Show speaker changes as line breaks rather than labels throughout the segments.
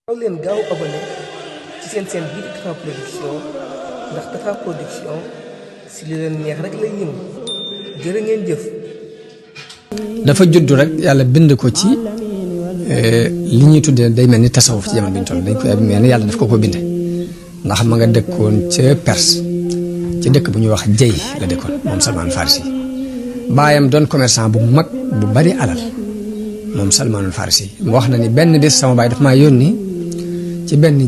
gaaw leen gaaw abonné ci seen bii di Tapha Production ndax Tapha Production si li leen neex rek lay yëngu jërë ngeen jëf.
dafa judd rek yàlla bind ko ci li ñuy tuddee day mel ni tasawuf ci jamono bi ñu toll dañ koy mel ni yàlla daf ko binde ndax ma nga dëkkoon ca Perse ci dëkk bu ñuy wax Jey la dëkkoon moom Salman Farisi baayam doon commerçant bu mag bu bari alal moom Salman Farisi mu wax na ni benn bés sama baay daf maa yónni ci benn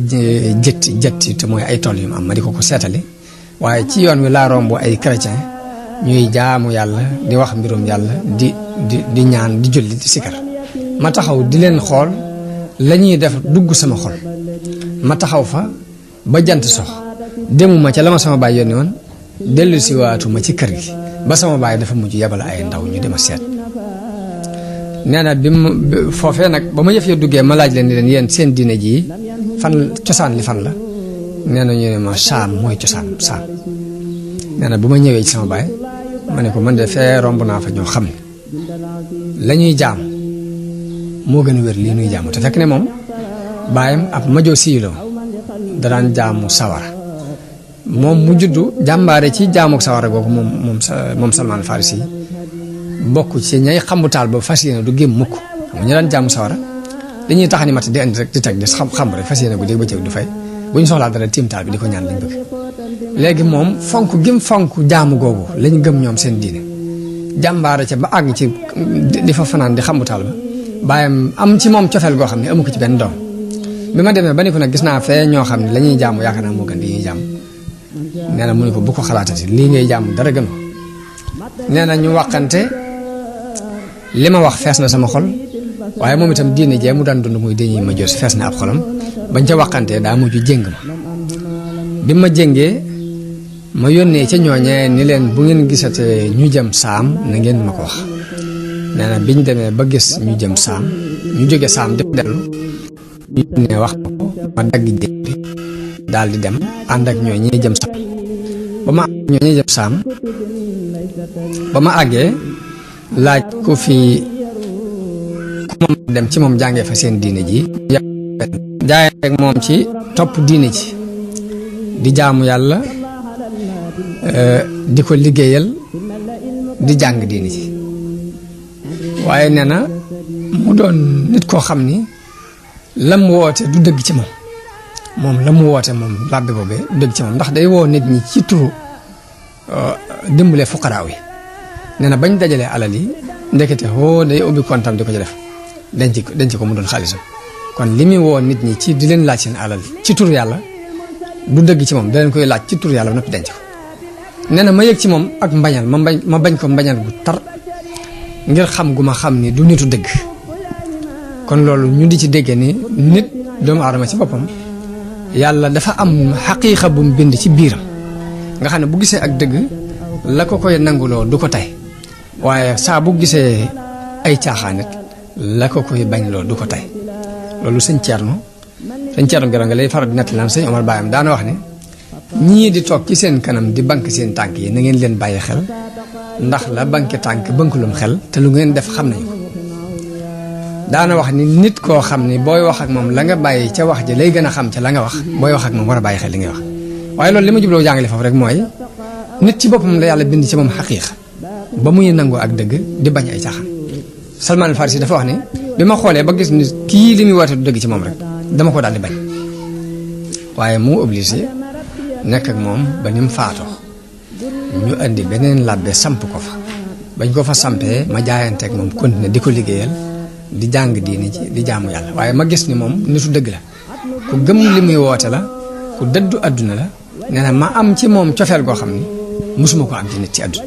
jëtti te mooy ay tool yu mu am ma di ko seetali waaye ci yoon wi laa romb ay chrétien ñuy jaamu yàlla di wax mbirum yàlla di ñaan di julli di sikar ma taxaw di leen xool la ñuy def dugg sama xol ma taxaw fa ba jant sox demuma ca la ma sama baay yónni woon dellu si waatuma ci kër gi ba sama baay dafa mujj yebal ay ndaw ñu dema seet nee na bi mu foofee nag ba ma yëf ya duggee ma laaj leen ni leen yéen seen diine ji fan cosaan li fan la nee na ñu ne ma saam mooy cosaan saam nee na bu ma ñëwee ci sama baay ma ne ko man de fee romb naa fa ñoo xam ne la ñuy jaam moo gën a wér lii nuy jaamu te fekk ne moom baayam ab majoo siyilo da daan jaamu sawara moom mu juddu jàmbaare ci jaamu sawara googu moom Salman Farisi bokk ci ñay xambu taal ba fas yéene du gémm mukk xam nga ñu daan jaamu sawara dañuy tax ni mat di andi rek di teg di xam rek fas yéene bu dégg bëccëg du fay bu ñu soxlaa dara tiim taal bi di ko ñaan lañ bëgg léegi moom fonk gim fonk jaamu googu lañ gëm ñoom seen diine jàmbaare ca ba àgg ci di fa fanaan di xambu taal ba bàyyam am ci moom cofeel goo xam ne amu ko ci benn doom bi ma demee ba ni ko nag gis naa fee ñoo xam ne la ñuy jaamu yaakaar naa moo gën di ñuy jaamu nee na mu ne ko bu ko xalaatati lii ngay jaamu dara gën ko nee na ñu waxante li ma wax fees na sama xol waaye moom itam diine jee mu daan dund muy dañuy ma jos fees na ab xolam bañ ca waxantee daa mujj jéng ma bi ma jéngee ma yónnee ca ñooñee ni leen bu ngeen gisatee ñu jëm saam na ngeen ma ko wax nee na biñ demee ba gis ñu jëm saam ñu jóge saam di dellu ñu yónnee wax ma ko ma dagg jéng bi daal di dem ànd ak ñooñee jëm saam ba ma àggee laaj ku fi ku moom dem ci moom jàngee fa seen diine ji jaay ak moom ci topp diine ji di jaamu yàlla di ko liggéeyal di jàng diine ji waaye nee na mu doon nit koo xam ni lam woote du dëgg ci moom lam woote moom làbbe boobee du dëgg ci moom ndax day woo nit ñi ci turu dimbalee fuqaraaw yi nee na bañ dajalee alal yi ndekete hoo day ubbi kontam di ko ci def denc ko mu doon xaalisam kon li muy woo nit ñi ci di leen laaj seen alal ci tur yàlla du dëgg ci moom da leen koy laaj ci tur yàlla ba noppi denc ko nee na ma yëg ci moom ak mbañal ma bañ ko mbañal gu tar ngir xam gu ma xam ni du nitu dëgg kon loolu ñu di ci déggee ni nit doomu aadama ci boppam yàlla dafa am xaqiiqa bu mu bind ci biiram nga xam ne bu gisee ak dëgg la ko koy nanguloo du ko tey waaye saa bu gisee ay caaxaanit la ko koy bañloo du ko tey loolu sëñ Thierno Gero nga lay faral di nettali naan sëñ Omar Bayam daana wax ne ñii di toog ci seen kanam di bank seen tànk yi na ngeen leen bàyyi xel ndax la banque tànk bankulum xel te lu ngeen def xam nañu ko daana wax ni nit koo xam ni booy wax ak moom la nga bàyyi ca wax ji lay gën a xam ca la nga wax booy wax ak moom war a bàyyi xel li ngay wax waaye loolu li ma jubloo jàngale foofu rek mooy nit ci boppam la yàlla bind ci moom xaqiiq ba muy nangoo ak dëgg di bañ ay caaxaan Salman Farisi dafa wax ni bi ma xoolee ba gis ni kii li muy woote du dëgg ci moom rek dama ko daal di bañ waaye mu obligé nekk ak moom ba ni mu faatoo ñu indi beneen làbbe samp ko fa bañ ko fa sampee ma jaayanteeg moom continuer di ko liggéeyal di jàng diine ji di jaamu yàlla waaye ma gis ni moom nitu dëgg la ku gëm li muy woote la ku dëddu àdduna la nee na ma am ci moom cofeel goo xam ni musuma ko am ci nit ci àdduna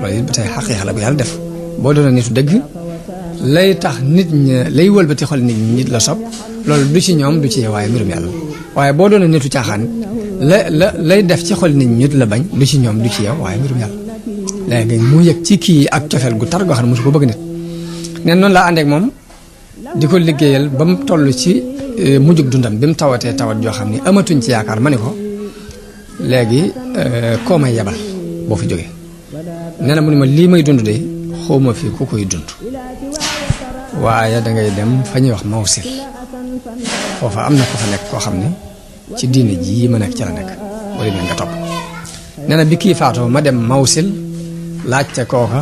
loolu it ba tey xaqiiqa la bu yàlla def boo doon nitu dëgg lay tax nit ñi lay wëlbati xol nit ñi nit la sopp loolu du ci ñoom du ci yow waaye mbirum yàlla waaye boo doon nitu caaxaan lay def ci xol nit ñi nit la bañ du ci ñoom du ci yow waaye mbirum yàlla léegi mu yëg ci kii ak cofeel gu tar goo xam ne mosu ko bëgg nit neen noonu laa àndeek moom di ko liggéeyal ba mu toll ci mujjug dundam bi mu tawatee tawat joo xam ni amatuñ ci yaakaar ma ne ko léegi koo may yebal boo fi jógee nee na mu ne ma lii may dund de xawma fi ku koy dund waaye dangay dem fa ñuy wax mawsil foofa am na ko fa nekk koo xam ne ci diine ji ma nekk ci la nekk wala ne nga topp nee na bi kii faatoo ma dem Mawsil laajte kooka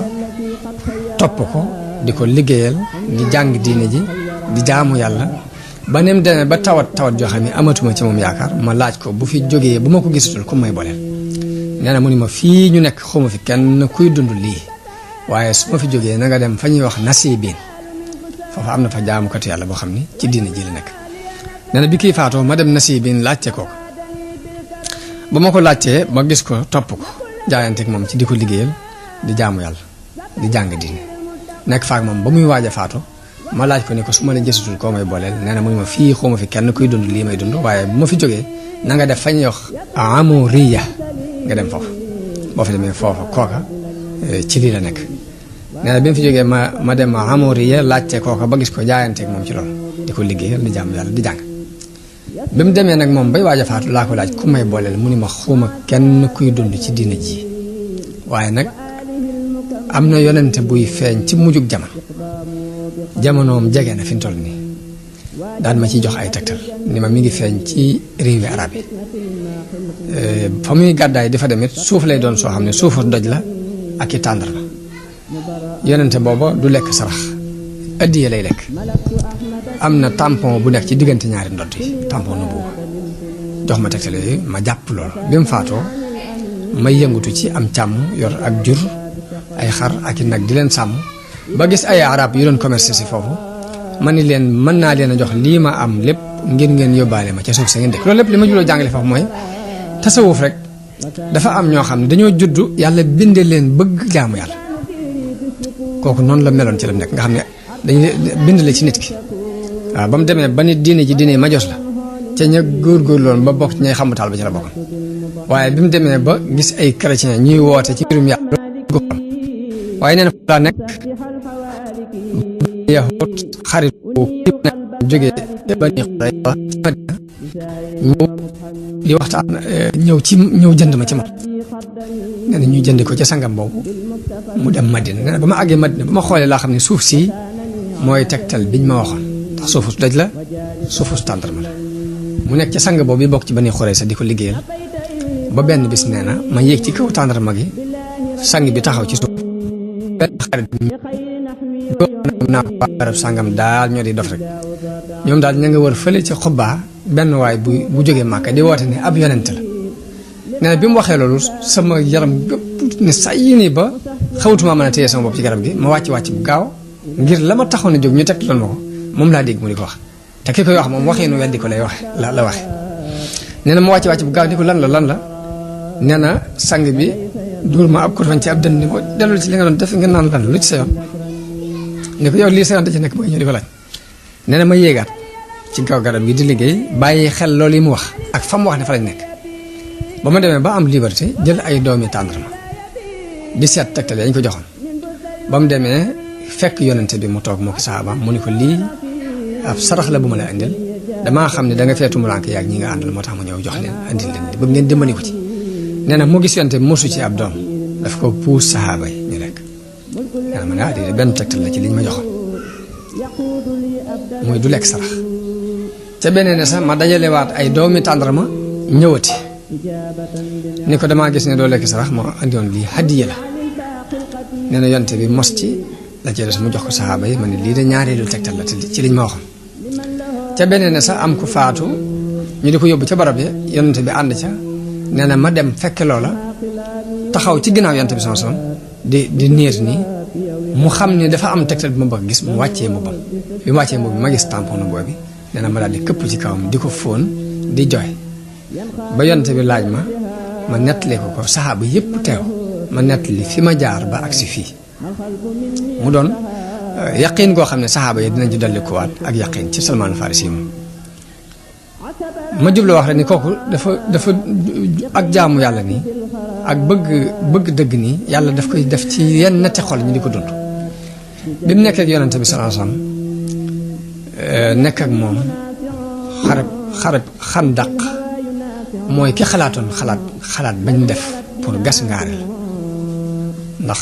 topp ko di ko liggéeyal di jàng diine ji di jaamu yàlla ba nem demee ba tawat joo xam ne amatuma ci moom yaakaar ma laaj ko bu fi jógee bu ma ko gisatul ku may boleel nee na mu ni ma fii ñu nekk xawma fi kenn kuy dund lii waaye su ma fi jógee na nga dem fa ñuy wax Nasiibin foofu am na fa jaamukatu yàlla boo xam ne ci diine ji la nekk nee na bi kii faatoo ma dem Nasiibin laajte kooku ba ma ko laajtee ma gis ko topp ko jaayanteeg moom ci di ko liggéeyal di jaamu yàlla di jàng diine nekk faak moom ba muy waaj a faatu ma laaj ko ni ko su ma la gisatul koo may booleel nee na mu ni ma fii xawma fi kenn kuy dund lii may dund waaye bu ma fi jógee na nga def fa ñuy wax Amuriya nga dem foofu boo fi demee foofa kooka ci lii la nekk nee na bi mu fi jógee ma dem Amuriya laajte kooka ba gis ko jaayanteeg moom ci loolu di ko liggéeyal di jaamu yàlla di jàng bi mu demee nag moom bay waaj a faatu laa ko laaj ku may booleel mu ni ma xawma kenn kuy dund ci diina ji waaye nag am na yonente buy feeñ ci mujjug jamonoom jege na fi mu toll nii daan ma ciy jox ay tegtal ni ma mi ngi feeñ ci réewi arab yi fa muy gàddaay di fa demit suuf lay doon soo xam ne suufu doj la ak i tàndarma yonente booba du lekk sarax addiye lay lekk am na tampon bu nekk ci diggante ñaari ndodd yi tampon nu boobu jox ma tegtal yooyu ma jàpp lool bi mu faatoo may yëngutu ci am càmm yor ak jur ay xar ak i nag di leen sàmm ba gis ay arab yu doon commerce si foofu ma ni leen mën naa leen a jox lii ma am lépp ngir ngeen yóbbaale ma ca suuf sa ngeen dëkk loolu lépp li ma jubloo jàngale foofu mooy tasawuf rek dafa am ñoo xam ne dañoo juddu yàlla binde leen bëgg jaamu yàlla kooku noonu la meloon ci la nekk nga xam ne dañu bind la ci nit ki waaw ba mu demee ba nit diine ji diine majos la ca ña góorgóorlu loon ba bokk ci ñay xamutaal ba ci la bokkoon waaye bi mu demee ba gis ay chrétien ñuy woote ci mbirum yàlla waaye nee na fa laa nekk yahut xarit bu képp nag jógee Bani Qurayza ñëw di waxtaan ñëw jënd ma ci moom nee na ñu jënd ko ca sangam boobu mu dem Madina nee na ba ma àggee Madina ba ma xoolee laa xam ne suuf si mooy tegtal biñ ma waxoon ndax suufu daj la suufu tàndarma la mu nekk ca sang boobu bi bokk ci Bani Qurayza di ko liggéeyal ba benn bis nee na ma yéeg ci kaw tàndarma gi sang bi taxaw ci suuf benn xarit naa ko barab sàngam daal ñoo di dof rek ñoom daal ña nga wër fële ci Xubaa benn waay bu jógee Màkka di woote ne ab yonent la nee na bi mu waxee loolu sama yaram gëpp ne say yi nii ba xawatuma mën a téye sama bopp ci garab gi ma wàcc bu gaaw ngir la ma taxoon a jóg ñu teg loon ma ko moom laa dégg mu di ko wax te ki koy wax moom waxee nu weddi ko lay waxe la waxe nee na ma wàcc bu gaaw ni ko lan la nee na sang bi duur ma ab kurfañ ci ab dënn ni ko dellul ci li nga doon def nga naan lan lu ci sa yoon ne ko yow lii sa yoon da ci nekk ba ñëw di ko laaj nee na ma yéegaat ci kaw garab gi di liggéey bàyyi xel loolu yi mu wax ak fa mu wax ne fa lañ nekk ba ma demee ba am liberté jël ay doomi tàndarma di seet tegtal yañ ko joxoon ba mu demee fekk yonente bi mu toog moo ko saxaabaam mu ni ko lii ab sarax la bu ma la indil damaa xam ne da nga feetu muranke yaag ñi nga àndal moo tax ma ñëw jox leen indil leen bëgg ngeen dimbali ko ci nee na mu gis yonente bi mosu ci ab doom daf ko puus saxaaba yi ñu lekk nee na ma ne déedéet benn tegtal la ci liñ ma joxoon muy du lekk sarax ca beneen ne sax ma dajalewaat ay doomi tàndarma ñëwati ni ko damaa gis ne doo lekk sarax moo andi woon lii hadiya la nee na yonte bi mos ci la ci des mu jox ko saxaaba yi ma ne lii de ñaareelu tegtal la te ci liñ ma waxoon ca beneen ne sax am ku faatu ñu di ko yóbbu ca barab ya yonte bi ànd ca nee na ma dem fekk loola taxaw ci ginnaaw yonte bi sama son di niir nii mu xam ne dafa am tegtal bi ma bëgg gis mu wàccee mbubbam bi mu wàccee mbubb bi ma gis tampon boobu bi nee na ma daal di këpp ci kawam di ko fóon di jooy ba yonte bi laaj ma nettali ko saxaaba yépp teew ma nettali fi ma jaar ba agsi fii mu doon yaqiin goo xam ne saxaaba yi dinañ ci dolli ko waat ak yaqiin ci Salmaan Farisi moom ma jubloo wax rek ni kooku dafa ak jaamu yàlla nii ak bëgg dëgg nii yàlla daf koy def ci yenn netti xol ñu di ko dund bi mu nekk ak yonente bi sallallahu alayhi wasallam nekk ak moom xarab xandaq mooy ki xalaatoon xalaat bañ def pour gas ngaareel ndax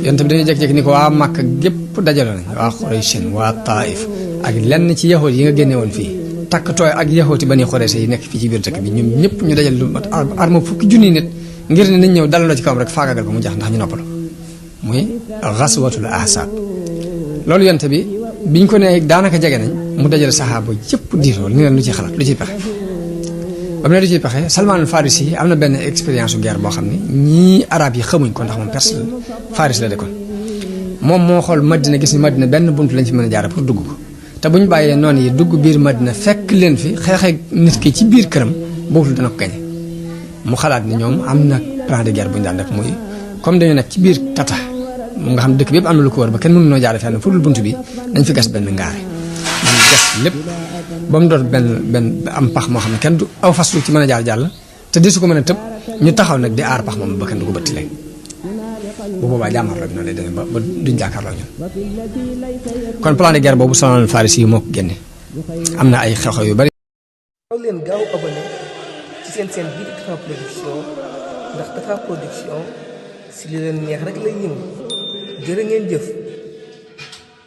yonente bi dañuy jékki-jékki ni ko waa Màkka gépp dajaloo nañ waa Quraysh waa Taif ak lenn ci yahud yi nga génne woon fii takkatooy ak yaxooti Bani Qurayza yi nekk fii ci biir dëkk bi ñoom ñëpp ñu dajal lu mat arme fukki junni nit ngir ne nañ ñëw dalaloo ci kawam rek faagagal ko mu jeex ndax ñu noppalu muy ghazwatul ahzab loolu yonte bi biñ ko nee daanaka jege nañ mu dajal saxaaba yëpp diiroo ni leen lu ciy xalaat lu ciy pexe ba mu ne lu ciy pexe Salman al Farisi yi am na benn expérience su guerre boo xam ne ñii arab yi xamuñ ko ndax moom Perse Faris la dëkkoon moom moo xool Madina gis ni Madina benn bunt lañ fi mën a jaare pour dugg ko te bu ñu bàyyee noonu yi dugg biir Madina fekk leen fi xeexee nit ki ci biir këram boobu dana ko gañe mu xalaat ni ñoom am na plan de guerre bu ñu daan def muy comme dañu nekk ci biir tata mu nga xam dëkk bi yëpp am na lu ko wër ba kenn mënu noo jaare fenn fu dul bunt bi dañ fi gas benn ngaare ñu gas lépp ba mu doon benn am pax moo xam ne kenn du aw fas lu ci mën a jàll te di su ko mën a tëb ñu taxaw nag di aar pax moom ba kenn du ko bëtti léegi bu boobaa jàmmarloo bi noonu lay demee ba duñ jàkkaarloo ñun kon plan de guerre boobu Salman al Farisi yi moo ko génne am na ay xew-xew yu bari.
daw leen gaaw abonné ci seen chaîne bii di Tapha Production ndax Tapha Production si li leen neex rek lay yëngu jërë ngeen jëf.